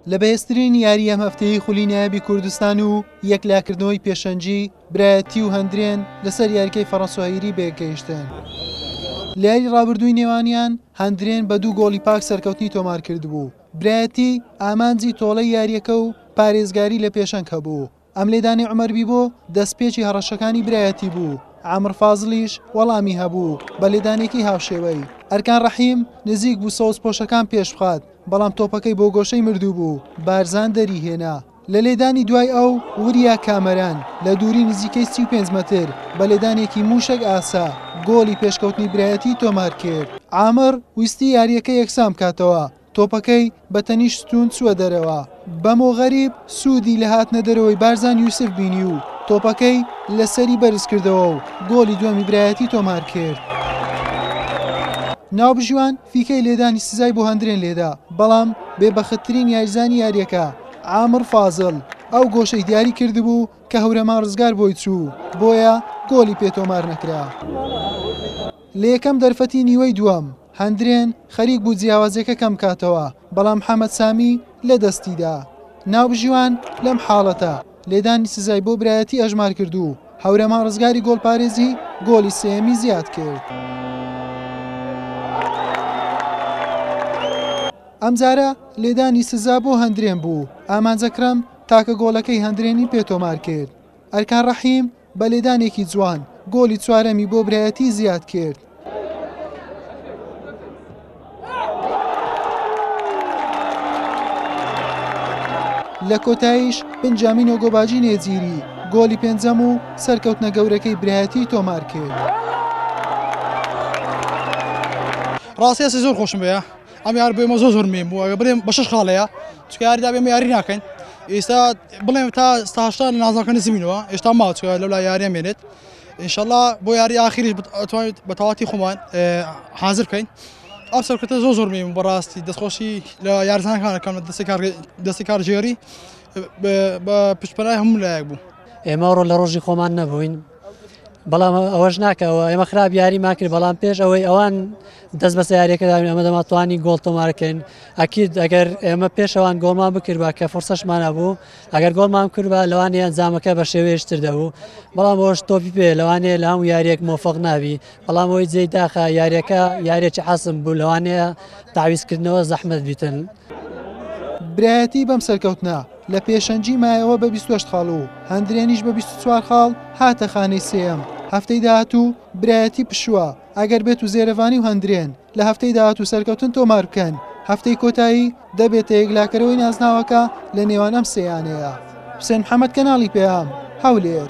لە بەهێزترین یاری ئەم هەفتەیەی خولی نایابی کوردستان و یەکلاکردنەوەی پێشەنگی برایەتی و هەندرێن لەسەر یاریکەی فەڕەنسۆهەیری بەیەکگەیشتن. لە یاری ڕابردووی نێوانیان هەندرێن بە دوو گۆڵی پاک سەرکەوتنی تۆمارکردبوو. برایەتی ئامانجی تۆڵەی یارییەکە و پارێزگاری لە پێشەنگ هەبوو. ئەم لێدانەی عومەر بیبۆ دەستپێکی هەڕەشەکانی برایەتی بوو، عامر فازڵیش وەڵامی هەبوو بە لێدانێکی هاوشێوەی. ئەرکان ڕەحیم نزیک بوو سەوزپۆشەکان پێشبخات، بەڵام تۆپەکەی بۆ گۆشەی مردوو بوو، بارزان دەریهێنا. لە لێدانی دوای ئەو، وریا کامەران لە دووری نزیکەی 35 مەتر بە لێدانێکی مووشەک ئاسا گۆڵی پێشکەوتنی برایەتی تۆمارکرد. عامر ویستی یارییەکە یەکسان بکاتەوە، تۆپەکەی بە تەنیشت ستوون چووە دەرەوە، بەمۆ غەریب سوودی لە هاتنە دەرەوەی بارزان یوسف بینی و تۆپەکەی لە سەری بەرزکردەوە و گۆڵی دووەمی برایەتی تۆمارکرد. ناوبژیوان فیکەی لێدانی سزای بۆ هەندرێن لێدا، بەڵام بێبەختترین یاریزانی یارییەکە، عامر فازڵ، ئەو گۆشەی دیاری کردبوو کە هەورەمان رزگار بۆی چوو، بۆیە گۆڵی پێ تۆمار نەکرا. لە یەکەم دەرفەتی نیوەی دووەم، هەندرێن خەریک بوو جیاوازیەکە کەم بکاتەوە، بەڵام محەمەد سامی لە دەستیدا. ناوبژیوان لەم حاڵەتە لێدانی سزای بۆ برایەتی ئەژمار کرد و هەورەمان ڕزگاری گۆڵپارێزی گۆڵی سێیەمی زیاد کرد. ئەمجارە لێدانی سزا بۆ هەندرێن بوو، ئامانج ئەکرەم تاکە گۆڵەکەی هەندرێنی پێ تۆمار کرد. ئەرکان ڕەحیم بە لێدانێکی جوان گۆڵی چوارەمی بۆ برایەتی زیاد کرد. لە کۆتاییش بنجامین ئۆگۆباجی نێجیری گۆڵی پێنجەم و سەرکەوتنە گەورەکەی برایەتی تۆمار کرد. ڕاستی هەستی زۆر خۆشم بەیە ئەم یار بۆ ئێمە زۆر زۆر مێم بوو ئەگە بڵێم بە شەش خاڵەیە چونکە یاریدا بێمە یاری ناکەین ئێستا بڵێم تا ستا لە نازاکە نزمینەوە ئێستا ماوە چونکە لەولا یاریە مێنێت ئینشەڵا بۆ یاری ئاخیریش بتوانیت بە تەواتی خۆمان حاضر بکەین ئەم سەرکەوتە زۆر زۆر مێم بەڕاستی دەستخۆشی لە یارزانەکان ئەکەم لە دەستی کار دەستی کارگێڕی بە پشتپەنای هەموو لایەک بوو. ئێمە ڕۆ لە ڕۆژی خۆمان نەبووین بەڵام ئەوەش ناکەەوە ئێمە خراپ یاریمان کرد بەڵام پێش ئەوەی ئەوان دەست بەسە یاریەکەدا ئەمە دەماتوانی گۆڵ تۆمارکەین ئەکید ئەگەر ئێمە پێشەوان گۆڵمان بکردبا کە فرسەشمانە بوو ئەگەر گۆڵمان کردبا لەوانەیە ئەنجامەکە بە شێوەیەشتر دەبوو بەڵام ئەوەش تۆپی پێ لەوانەیە لە هەموو یاریەک مۆفق نابی بەڵام ئەوەی جێی داخە یاریەکە یاریەکی حەسم بوو لەوانەیە تاویزکردنەوە زەحمەت بیتن. برایەتی بەم سەرکەوتنە لە پێشەنگی مایەوە بە 28 خاڵ و هەندرێنیش بە 24 خاڵ هاتە خانەی سێیەم، هەفتەی داهاتوو برایەتی پشووە، ئەگەر بێت و زێرەڤانی و هەندرێن لە هەفتەی داهاتوو سەرکەوتن تۆمار بکەن، هەفتەی کۆتایی دەبێتە یەکلاکەرەوەی نازناوەکە لە نێوان ئەم سێ یانەیە. حوسێن محەمەد کەناڵی پەیام، هەولێر.